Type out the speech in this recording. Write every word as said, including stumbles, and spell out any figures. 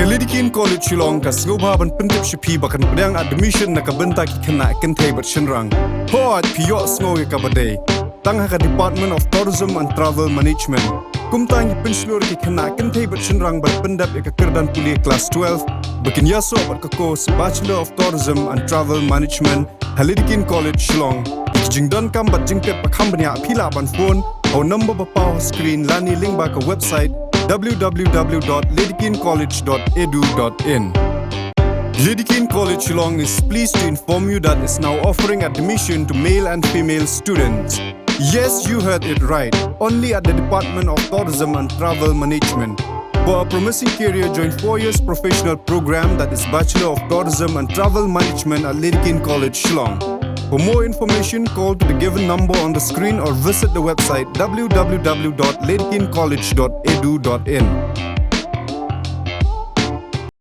Lady Keane College Shillong ka sngewbha ban pyntip sha phi ba kan pdiang admission na ka bynta ki khynnah kynthei bad shynrang. Hooid, phi ïohsngew ïa kaba dei. Tang ha ka Department of Tourism and Travel Management. Kumta ngi pynshlur ïa ki khynnah kynthei bad shynrang ban pyndep ïa ka kyrdan pule klas twelve ba kin ïasoh bad ka course Bachelor of Tourism and Travel Management ha Lady Keane College Shillong. Ïa ki jingdonkam bad jingtip ba kham bniah phi lah ban phone ha u number ba paw ha screen lane lyngba ka website w w w dot lady keane college dot e d u dot in. Lady Keane College Shillong is pleased to inform you that it's now offering admission to male and female students. Yes, you heard it right. Only at the Department of Tourism and Travel Management. For a promising career, join four years professional program, that is Bachelor of Tourism and Travel Management at Lady Keane College Shillong. For more information, call to the given number on the screen or visit the website w w w dot lady keane college dot e d u dot in.